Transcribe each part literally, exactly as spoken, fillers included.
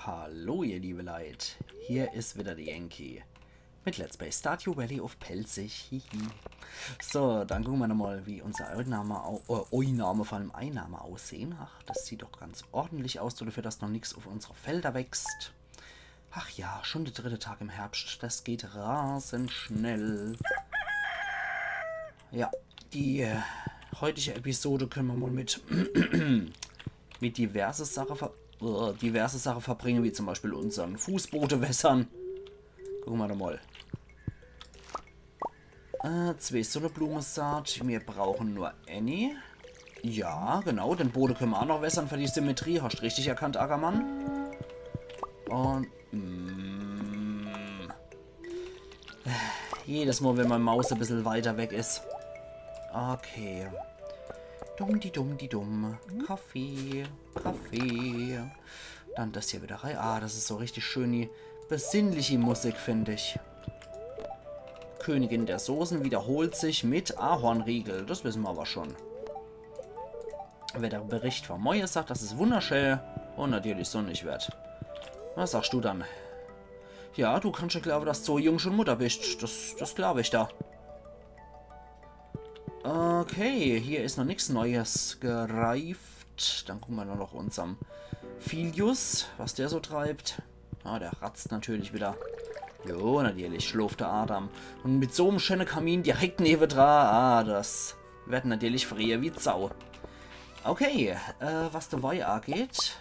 Hallo ihr liebe Leit, hier is wieder de Yankee mit Let's Play Stardew Valley uff Pälzisch. Hihi. So, dann gucke mer nochmal, wie unser Einnahme, au äh, Einnahme, vor allem Einnahme aussehen. Ach, das sieht doch ganz ordentlich aus, dafür, dass noch nix uff unsere Felder wächst. Ach ja, schon der dritte Tag im Herbst. Das geht rasend schnell. Ja, die äh, heutige Episode können wir mal mit, mit diverse Sache ver äh, diverse Sache verbringen, wie zum Beispiel unseren Fußbode wässern. Gucke mer doch mal. Äh, zwee Sonneblumesaat. Wir brauchen nur eine. Ja, genau. Den Bode können wir auch noch wässern für die Symmetrie. Hast richtig erkannt, Ackermann. Und mm, jedes Mal, wenn mein Maus ein bisschen weiter weg is. Okay. Dumm die dumm die dumm. Kaffee, Kaffee. Dann das hier wieder rein. Ah, das is so richtig schön, die besinnliche Musik, find ich. Königin der Soßen wiederholt sich mit Ahornriegel. Das wissen wir aber schon. Wer der Bericht vom Moje sagt, das is wunderschön und natürlich sonnig wird. Was sagst du dann? Ja, du kannst ja glauben, dass du so jung schon Mutter bist. Das, das glaub ich da. Okay, hier is noch nix Neues gereift. Dann gucke mer nur noch unserm Filius, was der so treibt. Ah, der ratzt natürlich wieder. Jo, natürlich schloft der Adam. Und mit so'm schöne Kamin direkt newedra. Ah, das wird natürlich friere wie Sau. Okay, äh, was de Woi ageht,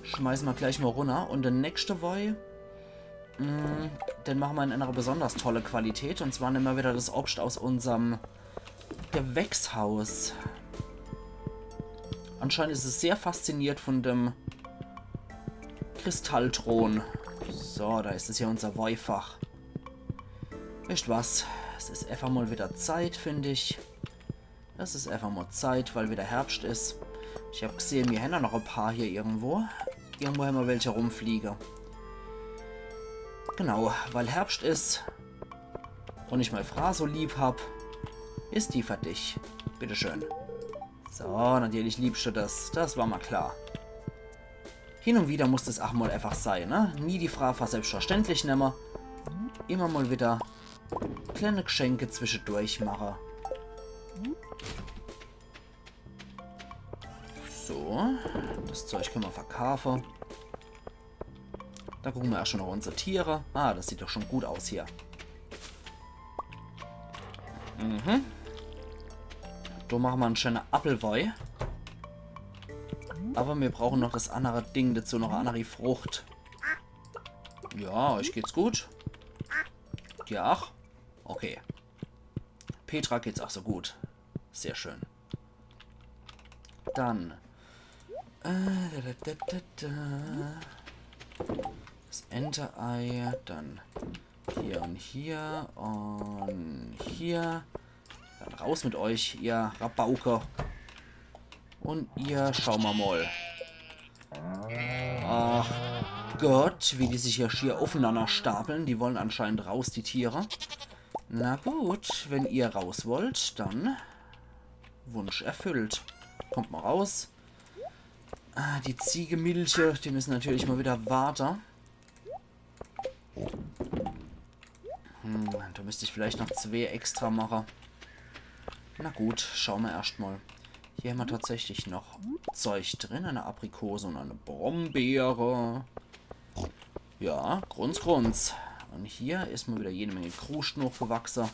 schmeiße mer gleich mal runner. Und de nächste Woi, mm, den mache mer in einer besonders tolle Qualität. Und zwar nemme mer wieder das Obst aus unserm Gewächshaus. Anscheinend is es sehr fasziniert von dem Kristallthron. So, da is es ja unser Woifach. Wisst was? Es is einfach mal wieder Zeit, find ich. Es is einfach mal Zeit, weil wieder Herbst is. Ich hab gesehen, mir hänn noch e paar hier irgendwo. Irgendwo hämmer welche rumfliege. Genau, weil Herbst is und ich mei Fraa so lieb hab, is die für dich. Bitteschön. So, natürlich liebst du das. Das war mal klar. Hin und wieder muss das ach mal einfach sein, ne? Nie die Fraa für selbstverständlich nemme. Immer mal wieder kleine Geschenke zwischendurch mache. So, das Zeug können wir verkaufen. Da gucken wir ja schon noch unsere Tiere. Ah, das sieht doch schon gut aus hier. Mhm. Da machen wir einen schönen Appelwoi. Aber wir brauchen noch das andere Ding dazu, noch eine andere Frucht. Ja, euch geht's gut? Ja, ach. Okay. Petra geht's auch so gut. Sehr schön. Dann. Äh, da, da, da, da, da. Das Enterei, dann hier und hier und hier. Dann raus mit euch, ihr Rabauke. Und ihr, schau mal mal. Ach Gott, wie die sich ja schier aufeinander stapeln. Die wollen anscheinend raus, die Tiere. Na gut, wenn ihr raus wollt, dann Wunsch erfüllt. Kommt mal raus. Ah, die Ziegemilche, die müssen natürlich mal wieder warte. Hm, da müsst ich vielleicht noch zwee extra mache. Na gut, schau mer erscht mal. Hier hämmer tatsächlich noch Zeug drin. Eine Aprikose und eine Brombeere. Ja, Grunz, Grunz. Und hier is mal wieder jede Menge Kruscht nochgewachse.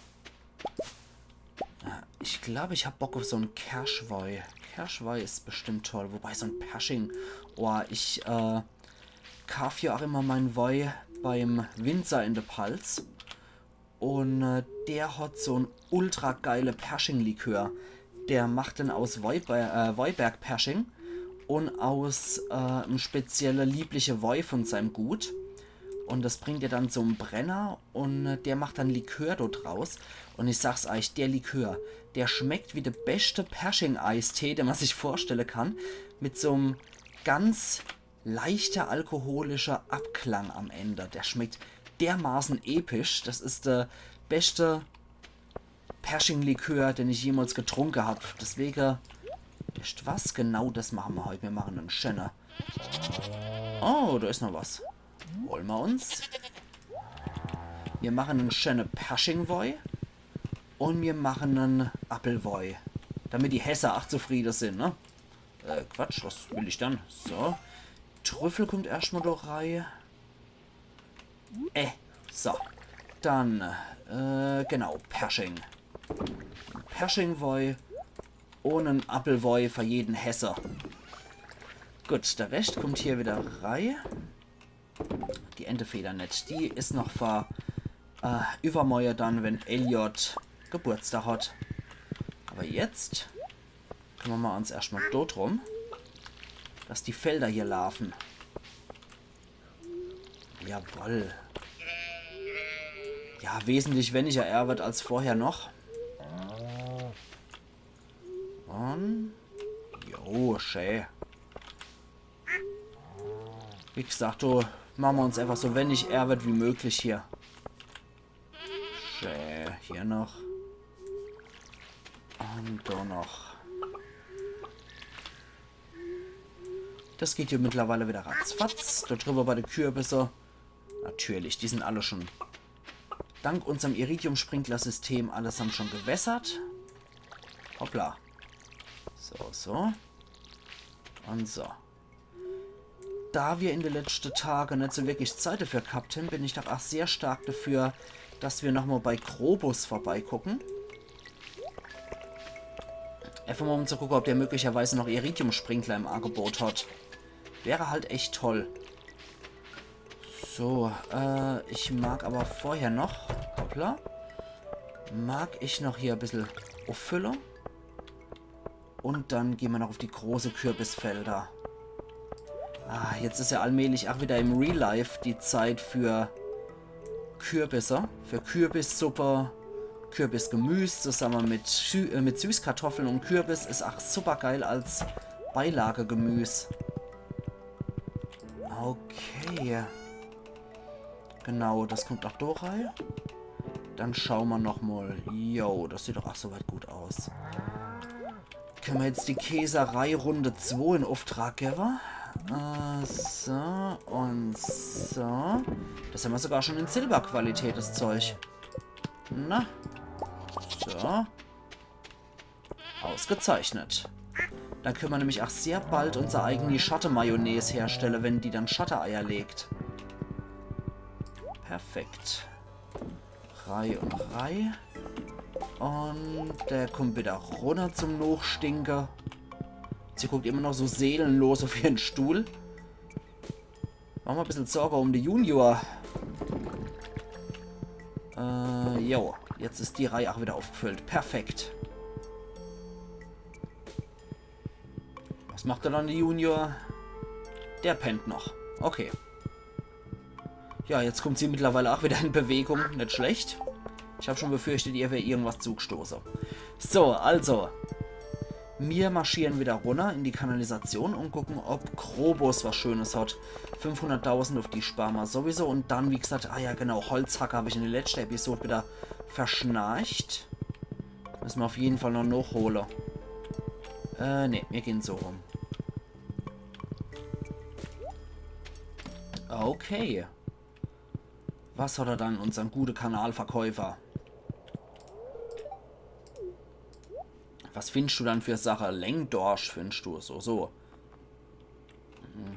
Ja, ich glaub, ich hab Bock auf so'n Kerschwoi. Kerschwoi is bestimmt toll. Wobei so'n Persching. Oh, ich, äh, kaaf ja auch immer mein Woi beim Winzer in de Palz. Und äh, der hat so'n ultra geile Persching-Likör. Der macht den aus Woiber äh, Woiberg-Persching und aus äh, em spezielle liebliche Woi von seinem Gut. Und das bringt er dann zum Brenner und äh, der macht dann Likör dort raus. Und ich sag's euch, der Likör, der schmeckt wie de beste Persching-Eistee, den man sich vorstelle kann. Mit so'm ganz leichter alkoholischer Abklang am Ende. Der schmeckt dermaßen episch. Das is der beste Persching-Likör, den ich jemals getrunke hab. Deswege, wisst was? Genau das machen wir heut. Wir machen en schöne Oh, do is noch was. Hole mer uns. Mir mache en schäne Persching-Woi. Un mir mache en Appel-Woi. Damit die Hässer ach zufriede sin, ne? Äh, Quatsch, was will ich dann? So. Trüffel kummt erscht mol do rei. Äh, so. Dann, äh, genau, Persching. Persching-Woi un en Appel-Woi fer jeden Hässer. Gut, de Rescht kummt hier widder rei. Die Entefeder net. Die is noch fer, äh, iwwermorje dann, wenn Elliot Geburtstag hat. Awwer jetzt kümmere mer uns erscht mol dodrum, dass die Felder hier laafe. Jawoll. Ja, wesentlich weniger Erwet als vorher noch. Un jo, schä. Wie gesagt, do mache mer uns einfach so wenig Erwet wie möglich hier. Schä, hier noch. Un do noch. Das geht hier mittlerweile widder ratzfatz. Do driwwe bei de Kürbisse. Natürlich, die sin alle schun dank unserm Iridium-Sprinkler-System allesamt schun gewässert. Hoppla. So, so. Un so. Da mir in de letschte Tage net so wirklich Zeit dafür gehabt hän, bin ich doch ach sehr stark dafür, dass mir noch mol bei Krobus vorbeigucke. Einfach mol, um zu gucke, ob der möglicherweise noch Iridium-Sprinkler im Angebot hat. Wär halt echt toll. So, äh, ich mag awwer vorher noch, hoppla, mag ich noch hier e bissel uffülle. Un dann gehn mer noch uf die große Kürbisfelder. Ah, jetzt is ja allmählich ach widder im Real Life die Zeit für Kürbisse, für Kürbissuppe, Kürbisgemüs zusamme mit, Sü äh, mit Süßkartoffeln un Kürbis is ach super geil als Beilagegemüs. Okay. Genau, das kummt ach do rei. Dann schaue mer noch mol. Jo, das sieht doch ach soweit gut aus. Könne mer jetzt die Käserei Runde zwo in Uftrag gewwe? Äh, so un so. Das hämmer sogar schun in Silberqualität, das Zeug. Na. So. Ausgezeichnet. Dann könne mer nämlich ach sehr bald unser eigeni Schatte-Mayonnaise herstelle, wenn die dann Schatte-Eier legt. Perfekt. Rei un rei. Un der kummt widder runner zum Nochstinke. Sie guckt immer noch so seelenlos uf ihren Stuhl. Mache mer e bissel Sorge um de Junior. Äh, jo. Jetzt is die Rei ach widder ufgefüllt. Perfekt. Was macht er dann, de Junior? Der pennt noch. Okay. Ja, jetzt kummt sie mittlerweile ach widder in Bewegung. Net schlecht. Ich hab schun befürchtet, ihr wär irgendwas zugestoße. So, also. Mir marschiere widder runner in die Kanalisation un gucke, ob Krobus was Schönes hat. Fünfhunnertdausend, uf die spare mer sowieso. Un dann, wie gesagt, ah ja, genau, Holzhacke hab ich in de letschte Episode widder verschnarcht. Misse mer uf jeden Fall noch nochhole. Äh, nee, mir gehn so rum. Okay. Was hat er dann, unsern gute Kanalverkäufer? Was findst du dann für Sache? Lengdorsch findst du, so, so.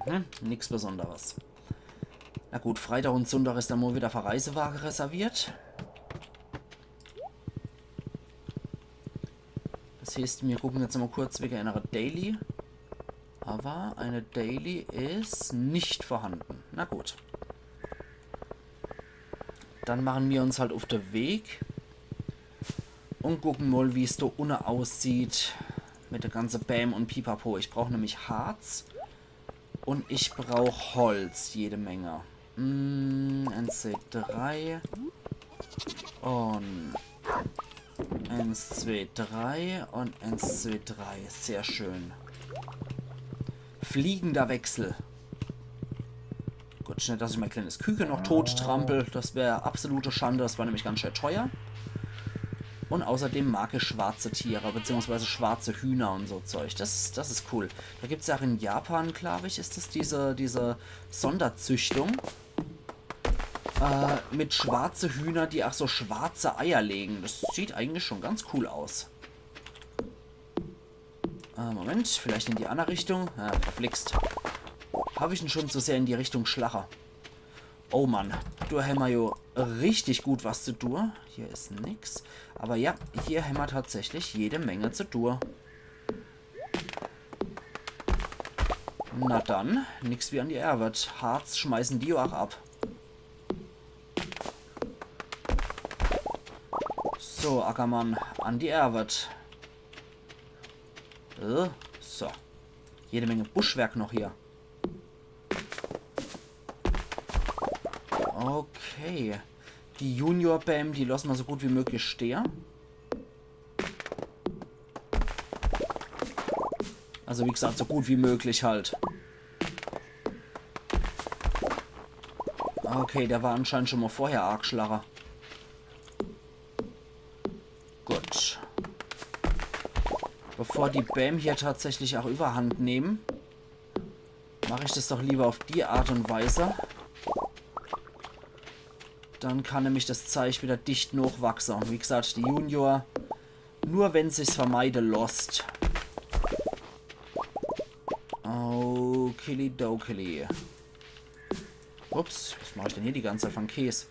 Mhm, nix Besonderes. Na gut, Freitag un Sunndag is dann mol widder für Reisewaage reserviert. Das heeßt, mir gucken jetzt mol kurz wege einer Daily. Aber eine Daily is nicht vorhanden. Na gut. Dann machen mir uns halt uf de Weg un gucken mol, wie's do unne aussieht mit de ganze Bäm un Pipapo. Ich brauch nämlich Harz un ich brauch Holz, jede Menge. Mm, eins, zwei, drei. Un eins, zwei, drei un eins, zwei, drei. Sehr schön. Fliegender Wechsel. Gut, net, dass ich mei kleines Küke noch tot trampel. Das wär absolute Schande. Das war nämlich ganz schön teuer. Und außerdem mag ich schwarze Tiere, beziehungsweise schwarze Hühner und so Zeug. Das ist, das ist cool. Da gibt's ja auch in Japan, glaub ich, ist es diese, diese Sonderzüchtung. Äh, mit schwarze Hühner, die auch so schwarze Eier legen. Das sieht eigentlich schon ganz cool aus. Äh, Moment, vielleicht in die andere Richtung. Ah, verflixt. Hab ich ihn schon zu sehr in die Richtung schlache. Oh Mann, do hämmer jo richtig gut was zu tue. Hier is nix. Aber ja, hier hämmer tatsächlich jede Menge zu tue. Na dann, nix wie an die Ärwet. Harz schmeißen die jo auch ab. So, Ackermann, an die Ärwet. Äh, so. Jede Menge Buschwerk noch hier. Okay. Die Junior-Bäm, die lasse mer so gut wie möglich stehe. Also wie gesagt, so gut wie möglich halt. Okay, der war anscheinend schon mal vorher arg schlache. Gut. Bevor die Bäm hier tatsächlich auch Überhand nehmen, mach ich das doch lieber auf die Art und Weise. Dann kann nämlich das Zeich wieder dicht nochwachse. Und wie gesagt, die Junior, nur wenn sich's vermeide losst. Okilidokili. Ups, was mach ich denn hier die ganze Zeit von Käs?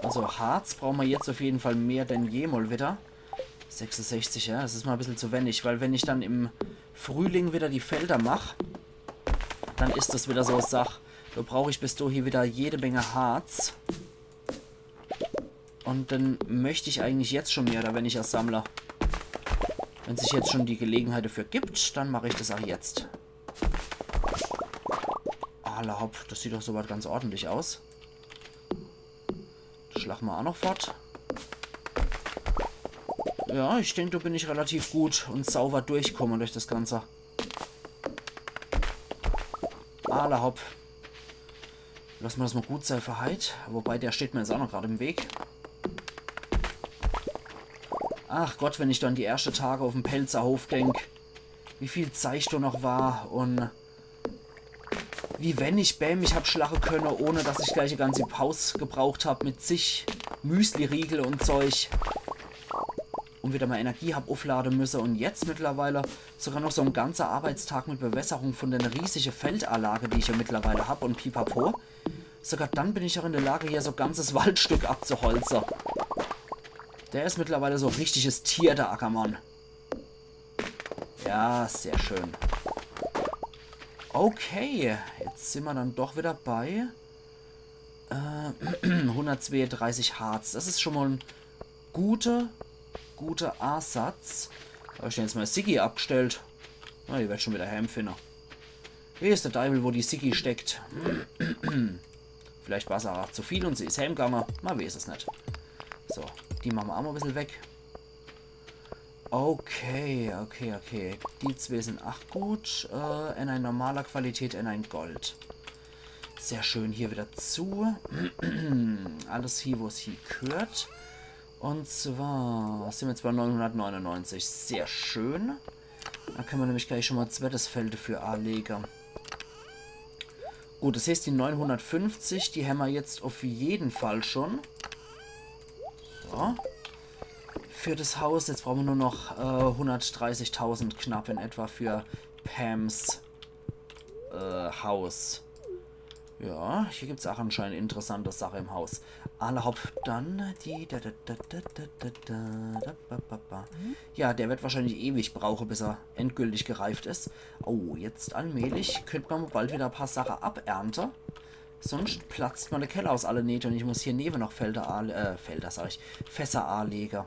Also Harz brauche mer jetzt auf jeden Fall mehr denn je mal wieder. Sechsundsechzig, ja, das is mal e bissel zu wenig, weil wenn ich dann im Frühling wieder die Felder mach, dann is das wieder so e Sach. Do brauch ich bis dohie wieder jede Menge Harz. Und dann möcht ich eigentlich jetzt schon mehr oder weniger sammle. Wenn sich jetzt schon die Gelegenheit dafür gibt, dann mach ich das auch jetzt. Alla hopp, das sieht doch soweit ganz ordentlich aus. Das schlache mer auch noch fort. Ja, ich denk, do bin ich relativ gut und sauber durchkomme durch das Ganze. Alla hopp. Lass mer das mal gut sei für heit. Wobei, der steht mir jetzt auch noch grad im Weg. Ach Gott, wenn ich do an die erschte Tage auf'm Pälzerhof denk, wie viel Zeich do noch war und wie wenig Bäm ich hab schlache könne, ohne dass ich gleich e ganzi Paus gebraucht hab mit zig Müsliriegel und Zeug. Und wieder mal Energie hab uflade müsse. Und jetzt mittlerweile sogar noch so en ganzer Arbeitstag mit Bewässerung von der riesige Feldanlage, die ich ja mittlerweile hab und pipapo. Sogar dann bin ich auch in der Lage, hier so ganzes Waldstück abzuholze. Der is mittlerweile so e richtiges Tier, der Ackermann. Ja, sehr schön. Okay, jetzt sin mer dann doch wieder bei, äh, hundertzweiunddreißig Harz. Das is schon mal en guter, guter Ansatz. Hab ich denn jetzt mal Siggi abgestellt? Na, die werd schon wieder heimfinne. Weeß der Deiwel, wo die Siggi steckt. Vielleicht war's auch zu viel und sie is heimgange. Mer weeß es net. So, die mache mer auch mal e bissel weg. Okay, okay, okay. Die zwee sin ach gut. Äh, in ein normaler Qualität, in ein Gold. Sehr schön, hier wieder zu. Alles hie, wo's hie gehört. Und zwar sin mer jetzt bei neunhundertneunundneunzig. Sehr schön. Do könne mer nämlich gleich schon mal e zweites Feld dafür anlege. Gut, das heißt, die neunhundertfünfzig, die hämmer jetzt auf jeden Fall schon. So. Für das Haus, jetzt brauche mer nur noch, äh, hundertdreißigtausend knapp in etwa für Pams, äh, Haus. Ja, hier gibt's auch anscheinend interessante Sache im Haus. Alla hopp, dann die, da, da, da, ba, ba, ba. Ja, der wird wahrscheinlich ewig brauche, bis er endgültig gereift is. Oh, jetzt allmählich könnt mer bald wieder e paar Sache abernte. Sonst platzt mer de Keller aus alle Nähte und ich muss hier newe noch Felder, a-, äh, Felder, sag ich, Fässer anlege.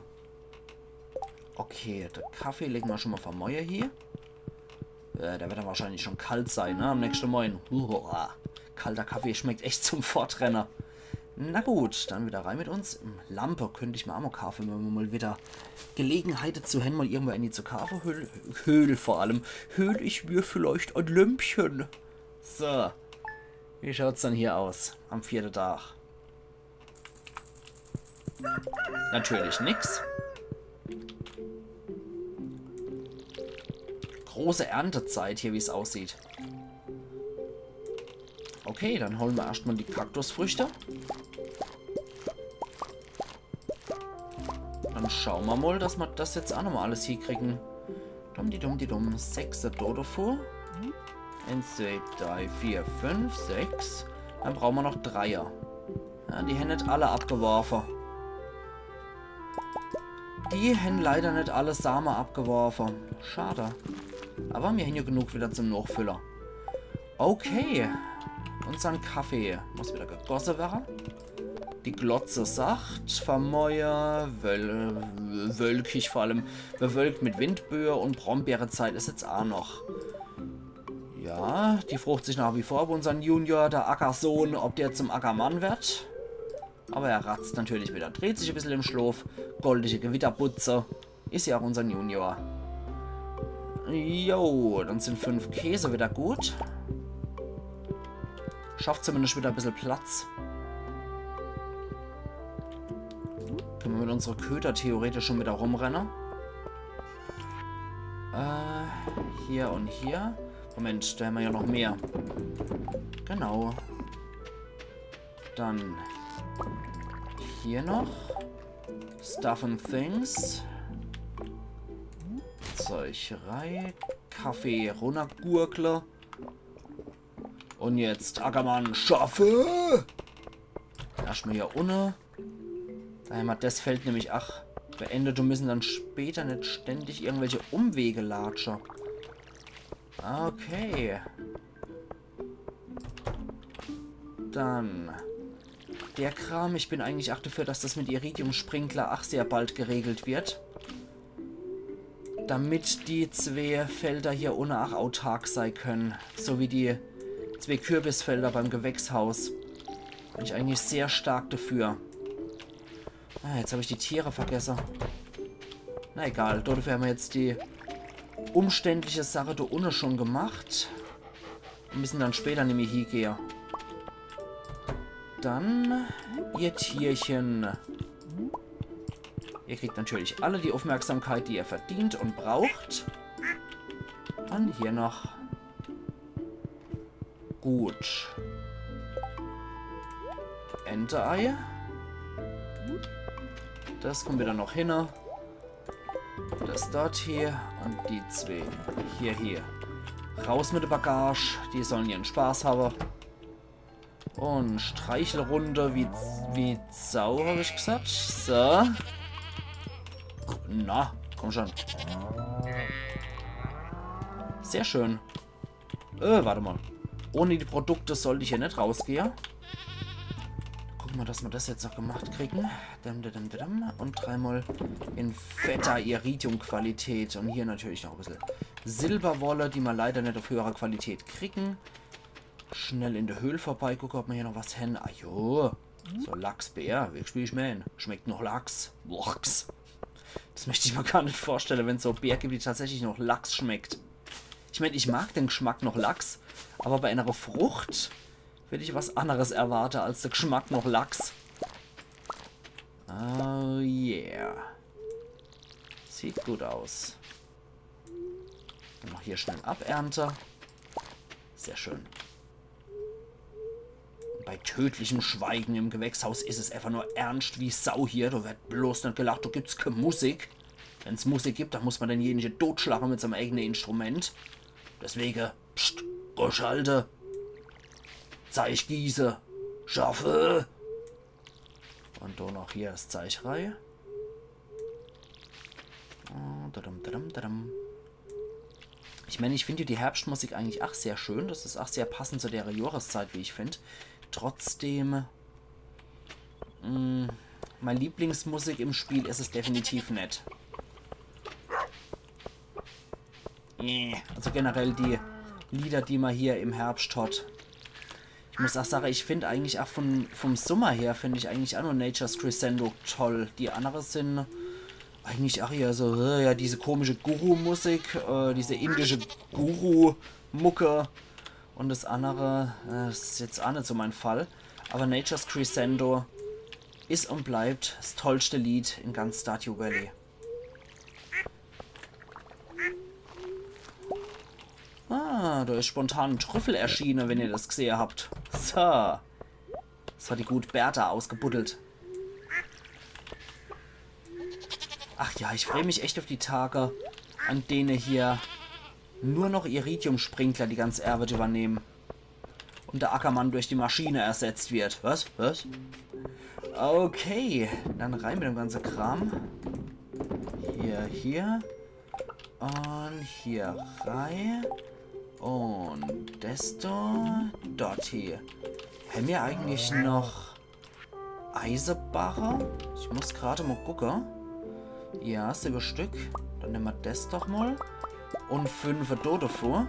Okay, de Kaffee lege mer schon mal vor Moie hier. Äh, der wird dann wahrscheinlich schon kalt sei, ne? Am nächste Moin. Uah, kalter Kaffee schmeckt echt zum Fortrenne. Na gut, dann wieder rein mit uns. Hm, Lampe könnt ich mer auch mal kaafe, wenn mer mal wieder Gelegenheit dazu hän, mal irgendwo eine zu kaafe. Höhl, Höhl vor allem. Höhl ich mir vielleicht ein Lämpchen. So. Wie schaut's dann hier aus? Am vierte Tag. Natürlich nix. Große Erntezeit hier, wie's aussieht. Okay, dann hole mer erscht mal die Kaktusfrüchte. Dann schaue mer mal, dass mer das jetzt ach nochmal alles hiekriegen. Dumm, die dumm, die dumm. Sechser do davor. Eins, zwei, drei, vier, fünf, sechs. Dann brauche mer noch Dreier. Ja, die hän net alle abgeworfe. Die hän leider net alle Same abgeworfe. Schade. Aber mir hän ja genug wieder zum Nochfüller. Okay. Unsern Kaffee muss wieder gegosse werre. Die Glotze sacht, vermeue, wöl-, wölkig vor allem, bewölkt mit Windböe und Brombeerezeit is jetzt ach noch. Ja, die frocht sich nach wie vor, ob unsern Junior, der Ackersohn, ob der zum Ackermann wird. Aber er ratzt natürlich wieder, dreht sich e bissel im Schlaf. Goldige Gewitterbutze. Is ja ach unsern Junior. Jo, dann sind fünf Käse wieder gut. Schafft zumindest wieder e bissel Platz. Könne mer mit unsere Köter theoretisch schon wieder rumrenne. Äh, hier und hier. Moment, do hämmer ja noch mehr. Genau. Dann hier noch. Stuff and Things. Zeug rei. Kaffee runnergurgle. Und jetzt Ackermann schaffe. Erscht mal hier unne. Do hämmer das Feld nämlich ach beendet und müssen dann später net ständig irgendwelche Umwege latsche. Okay. Dann der Kram. Ich bin eigentlich ach dafür, dass das mit Iridium-Sprinkler ach sehr bald geregelt wird. Damit die zwee Felder hier unne ach autark sei könne. So wie die zwee Kürbisfelder beim Gewächshaus. Bin ich eigentlich sehr stark dafür. Ah, jetzt hab ich die Tiere vergesse. Na egal, dafür hämmer jetzt die umständliche Sache do unne schon gemacht. Und müssen dann später nimmer hiegehe. Dann ihr Tierchen. Ihr kriegt natürlich alle die Aufmerksamkeit, die ihr verdient und braucht. Dann hier noch. Gut. Ente-Ei. Das kommt wieder noch hin. Das dort hier und die zwee hier, hier. Raus mit der Bagage, die sollen ihren Spaß haben. Und Streichelrunde wie, wie Sau, hab ich gesagt. So. Na, komm schon. Sehr schön. Äh, warte mal. Ohne die Produkte sollt ich ja net rausgehe. Gucke mer, dass mer das jetzt noch gemacht kriegen. Dam, dam, dam, dam, dam. Und dreimal in fetter Iridium-Qualität. Und hier natürlich noch e bissel Silberwolle, die mer leider net auf höhere Qualität kriegen. Schnell in der Höhl vorbei, gucke, ob mer hier noch was hän. Ah jo, so Lachsbeer, wie spiel ich mir hin? Schmeckt noch Lachs. Lachs. Das möcht ich mer gar net vorstelle, wenn's so Beer gibt, die tatsächlich noch Lachs schmeckt. Ich mein, ich mag den Geschmack noch Lachs, aber bei einer Frucht würd ich was anderes erwarte als der Geschmack noch Lachs. Oh yeah. Sieht gut aus. Dann noch hier schnell abernte. Sehr schön. Bei tödlichem Schweigen im Gewächshaus is es einfach nur ernst wie Sau hier. Do wird bloß net gelacht, do gibt's kä Musik. Wenn's Musik gibt, dann muss mer denjenige dotschlage mit seinem eigene Instrument. Deswege, pst, Goschalde. Zeich gieße. Schaffe. Und do noch hier das Zeich rei. Oh, dadam, dadam, dadam. Ich mein, ich find die Herbstmusik eigentlich ach sehr schön. Das is ach sehr passend zu der Johreszeit, wie ich find. Trotzdem, mm, mein Lieblingsmusik im Spiel is es definitiv net. Nee, also generell die Lieder, die mer hier im Herbst hat. Ich muss ach sage, ich find eigentlich ach von, vom Summer her find ich eigentlich ach nur Nature's Crescendo toll. Die annere sin eigentlich ach eher so, äh, ja, diese komische Guru-Musik, äh, diese indische Guru-Mucke. Und das annere, äh, is jetzt ach net so mein Fall. Aber Nature's Crescendo is un bleibt 's tollste Lied in ganz Stardew Valley. Ah, do is spontan en Trüffel erschiene, wenn ihr das gsehe habt. So. Das hat die gut Bertha ausgebuddelt. Ach ja, ich freu mich echt uff die Tage, an dene hier nur noch Iridium-Sprinkler die ganze Ärwet übernehmen. Un der Ackermann durch die Maschine ersetzt wird. Was? Was? Okay, dann rein mit dem ganze Kram. Hier, hier. Un hier rein. Un desto dort hier. Hämmer eigentlich noch Eisebarre? Ich muss grad mol gucke. Ja, siwwe Stück. Dann nemme mer des doch mol. Un fünfe do devor.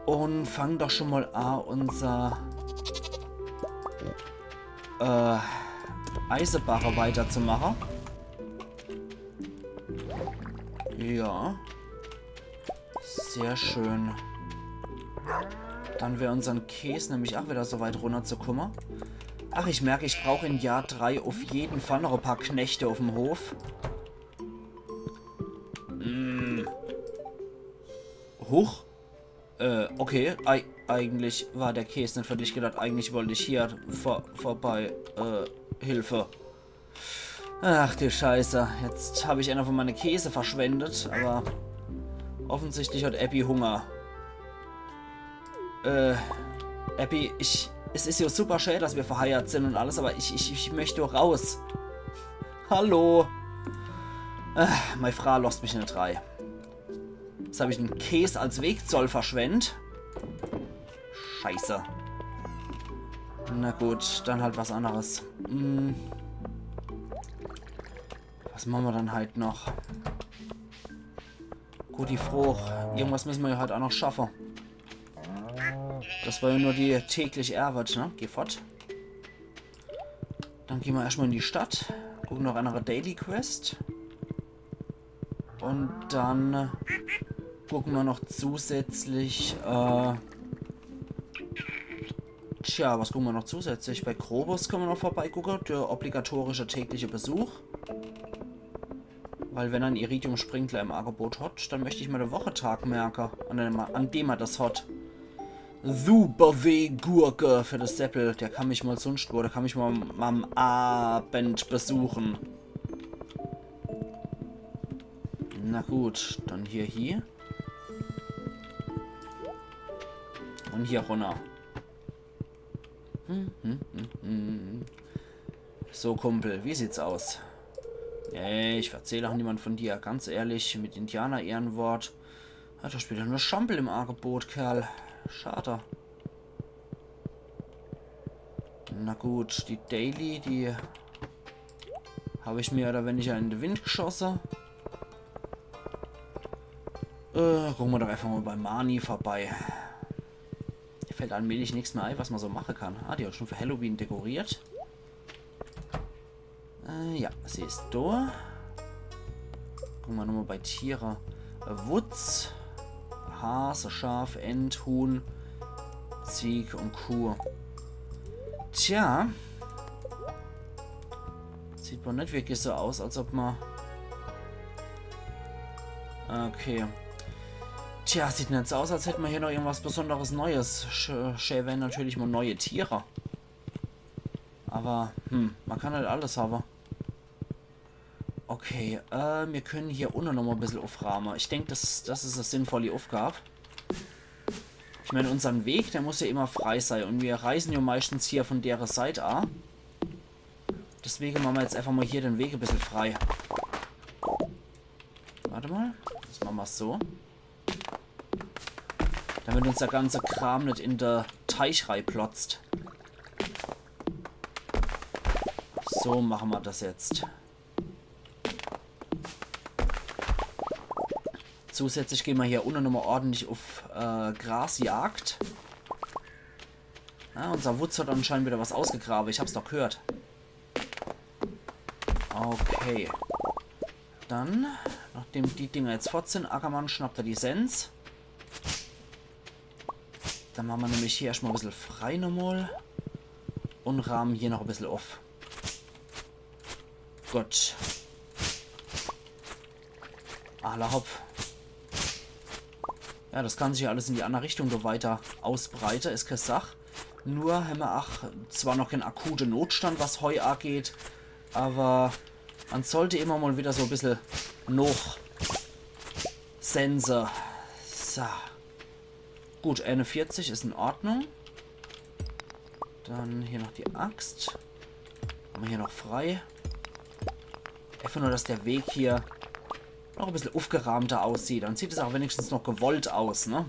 Un fange doch schon mol a, unser äh, Eisebarre weiterzumache. Ja. Sehr schön. Dann wär unsern Käs nämlich ach wieder so weit runnerzukumme. Ach, ich merk, ich brauch in Jahr drei uff jeden Fall noch e paar Knechte uffm Hof. Mm. Huch. Äh, okay. Ei-, eigentlich war der Käs net für dich gedacht. Eigentlich wollt ich hier vor-, vorbei, äh, Hilfe. Ach du Scheiße, jetzt hab ich einer von meine Käse verschwendet, aber offensichtlich hat Abby Hunger. Äh, Abby, ich, es is jo super schä, dass wir verheirat sin un alles, aber ich, ich, ich möcht do raus. Hallo. Äh, mei Fraa losst mich net rei. Jetzt hab ich en Käs als Wegzoll verschwendt. Scheiße. Na gut, dann halt was anderes. Hm. Was mache mer dann halt noch? Gut, die Fruch. Irgendwas müsse mer jo halt ach noch schaffe. Das war jo nur die tägliche Ärwet, ne? Geh fort. Dann geh mer erscht mol in die Stadt. Gucke noch e annere Daily Quest. Un dann gucke mer noch zusätzlich, äh, tja, was gucke mer noch zusätzlich? Bei Krobus könne mer noch vorbeigucke, der obligatorische tägliche Besuch. Weil wenn er en Iridium-Sprinkler im Angebot hat, dann möcht ich mer de Wochetag merke, an dem er, an dem er das hat. Superweh-Gurke für das Seppel. Der kann mich mol sunscht wo, der kann mich mol am Abend besuche. Na gut, dann hier, hier. Un hier runner. Hm, hm, hm, hm, hm. So, Kumpel, wie sieht's aus? Nee, ich verzähl ach niemand von dir. Ganz ehrlich, mit Indianer-Ehrenwort. Ah, do is wieder nur Schampel im Angebot, Kerl. Schade. Na gut, die Daily, die hab ich mehr oder weniger in de Wind geschosse. Äh, gucke mer doch einfach mol bei Marnie vorbei. Mir fallt allmählich nix mehr ei, was mer so mache kann. Ah, die hat schon für Halloween dekoriert. Äh, ja, sie is do. Gucke mer nochmol bei Tiere. Äh, Wutz, Hase, Schaf, Ent, Huhn, Zieg un Kuh. Tja. Sieht mer net wirklich so aus, als ob mer... Okay. Tja, sieht net so aus, als hätt mer hier noch irgendwas Besonderes Neues. Sch-, schä wären natürlich mol neue Tiere. Aber, hm, mer kann halt alles hawwe. Okay, äh, mir könne hier unne nochmol e bissel uffraame. Ich denk, das, das is e sinnvolli Uffgab. Ich mein, unsern Weg, der muss jo immer frei sei. Un mir reise jo meistens hier von dere Seit a. Deswege mache mer jetzt einfach mol hier den Weg e bissel frei. Wart mol, das mache mer so. Damit uns der ganze Kram net in de Teich reiplotzt. So mache mer das jetzt. Zusätzlich gehn mer hier unne nochmol ordentlich uff, äh, Grasjagd. Ja, unser Wutz hat anscheinend wieder was ausgegrabe. Ich hab's doch gehört. Okay. Dann, nachdem die Dinger jetzt fort sin, Ackermann, schnapp der die Sens. Dann mache mer nämlich hier erscht mol e bissel frei nochmol. Un raamen hier noch e bissel uff. Gut. Alla hopp. Ja, das kann sich ja alles in die anner Richtung do weiter ausbreite, is kee Sach. Nur hämmer ach zwar noch keen akute Notstand, was Heu ageht, awwer man sollt immer mol wieder so e bissel nochsense. So. Gut, eenevierzig is in Ordnung. Dann hier noch die Axt. Hämmer hier noch frei. Einfach nur, dass der Weg hier noch e bissel uffgeraamter aussieht. Dann sieht's ach wenigstens noch gewollt aus, ne?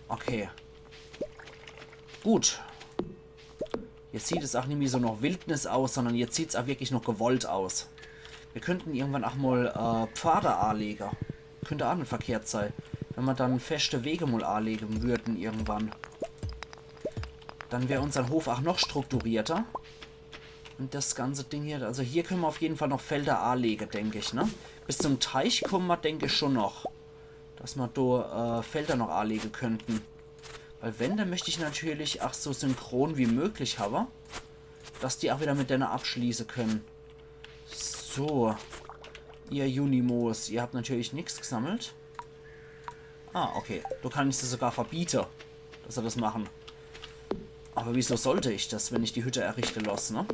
Okay. Gut. Jetzt sieht's ach nimmi so noch Wildnis aus, sondern jetzt sieht's ach wirklich noch gewollt aus. Mir könnten irgendwann ach mol, äh, Pfade alege. Könnt ach net verkehrt sei. Wenn mer dann feschte Wege mol alege würden irgendwann. Dann wär unsern Hof ach noch strukturierter. Un das ganze Ding hier, also hier könne mer uff jeden Fall noch Felder alege, denk ich, ne? Bis zum Teich komme mer, denk ich, schon noch. Dass mer do, äh, Felder noch alege könnten. Weil wenn, dann möcht ich natürlich ach so synchron wie möglich hawwe, dass die ach wieder mit denne abschließe können. So. Ihr Junimos, ihr habt natürlich nix gesammelt. Ah, okay. Do kann ich se sogar verbiete, dass se das machen. Awwer wieso sollt ich das, wenn ich die Hütte errichte loss, ne?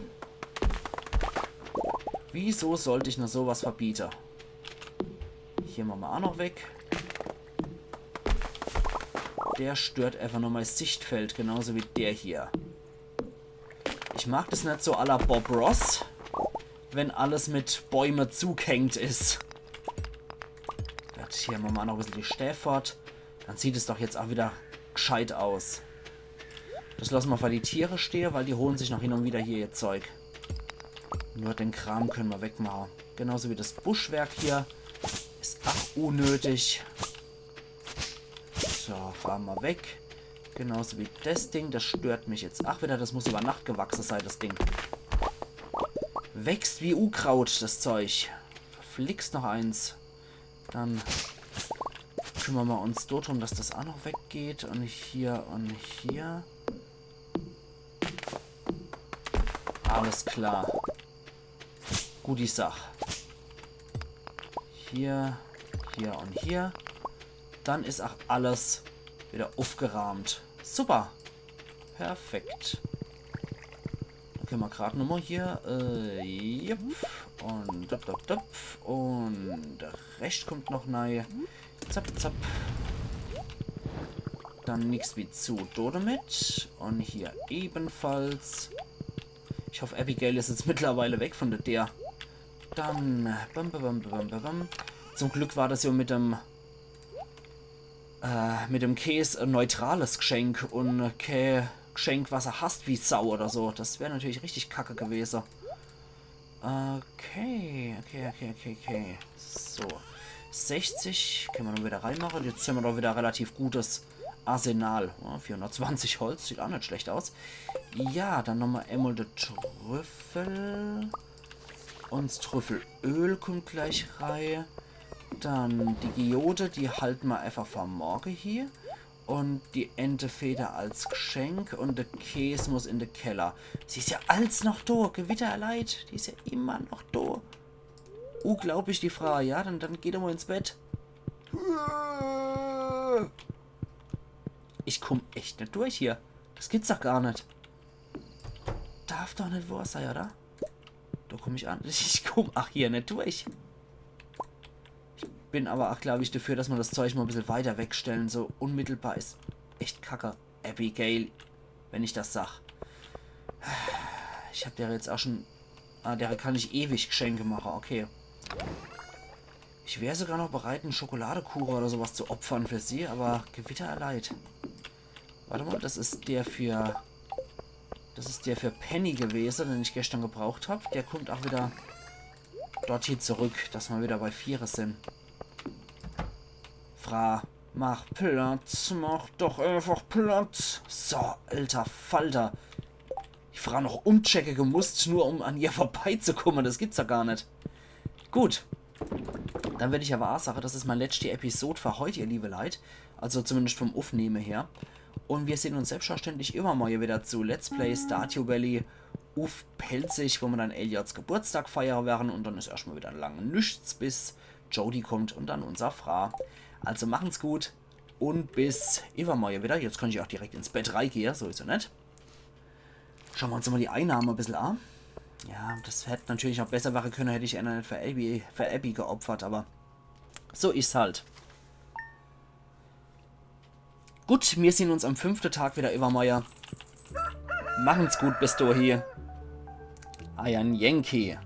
Wieso sollt ich nur so was verbiete? Hier mache mer ach noch weg. Der stört einfach nur mei Sichtfeld, genauso wie der hier. Ich mag das net so à la Bob Ross, wenn alles mit Bäume zugehängt is. Gut, hier mache mer ach noch e bissel die Stää fort. Dann sieht's doch jetzt ach wieder gscheit aus. Das losse mer für die Tiere stehe, weil die hole sich noch hin un wieder hier ihr Zeug. Nur den Kram könne mer wegmache. Genauso wie das Buschwerk hier. Is ach unnötig. So, fahre mer weg. Genauso wie das Ding. Das stört mich jetzt ach wieder. Das muss über Nacht gewachse sei, das Ding. Wächst wie Unkraut, das Zeug. Verflixt noch eens. Dann kümmere mer uns do drum, dass das ach noch weggeht. Un hier un hier. Alles klar. Gut die Sach. Hier, hier un hier. Dann is ach alles wieder uffgeraamt. Super. Perfekt. Dann könne mer grad nochmol hier, äh, jupp. Un dup, dup, dup. Un de Rescht kommt noch nei. Zapp, zapp. Dann nix wie zu do damit. Un hier ebenfalls. Ich hoff, Abigail is jetzt mittlerweile weg von der Deer. Dann, bam, bam, bam. Zum Glück war das jo mit dem, äh, mit dem Käs e neutrales Gschenk un kä Gschenk, was er hasst wie Sau oder so. Das wär natürlich richtig kacke gewese. Okay, okay, okay, okay, okay. So. Sechzig könne mer dann wieder reimache. Jetzt hämmer doch wieder relativ gutes Arsenal. Ja, vierhundertzwanzig Holz, sieht ach net schlecht aus. Ja, dann nochmol emol de Trüffel. Un s Trüffelöl kommt gleich rei. Dann die Geode, die halte mer einfach für morge hier. Un die Entefeder als Gschenk un de Käs muss in de Keller. Sie is ja als noch do, Gewitterleit, die is ja immer noch do. Unglaublich, die Frau, ja, dann, dann geht er mol ins Bett. Ich komm echt net durch hier. Das gibt's doch gar net. Darf doch net wohr sei, oder? Do komm ich an. Ich komm ach hier net durch. Ich bin aber ach, glaub ich, dafür, dass mer das Zeug mol e bissel weiter wegstelle. So unmittelbar is echt kacke. Abigail, wenn ich das sag. Ich hab der jetzt ach schon... Ah, der kann ich ewig Gschenke mache, okay. Ich wär sogar noch bereit, en Schokoladekuche oder so was zu opfern für sie, aber Gewitterleit. Wart emol, das is der für... Das is der für Penny gewese, den ich gestern gebraucht hab. Der kommt ach wieder dorthie zurück, dass mer wieder bei Viere sin. Fra, mach Platz, mach doch einfach Platz. So, alter Falter. Die Fra noch umchecke gemusst, nur um an ihr vorbeizekumme. Das gibt's doch gar net. Gut. Dann würd ich aber ach sage, das is mei letschti Episod für heut, ihr liebe Leit. Also zumindest vom Uffnehme her. Un mir sehn uns selbstverständlich iwwermorje widder zu Let's Play Stardew Valley uff Pälzisch, wo mer dann Eliots Geburtstag feiere werre un dann is erschtmol widder lang nix, bis Jodie kommt un dann unser Fraa. Also machen's gut un bis iwwermorje widder. Jetzt kann ich ach direkt ins Bett reigehe, so is jo net. Schaue mer uns mol die Einnahme e bissel a. Ja, des hätt natürlich ach besser werre kenne, hätt ich äner net für Abby, für Abby geopfert, awwer so is halt. Gut, mir sehn uns am fünfte Tag widder iwwermorje. Machen's gut bis dohie. Eier Yankee.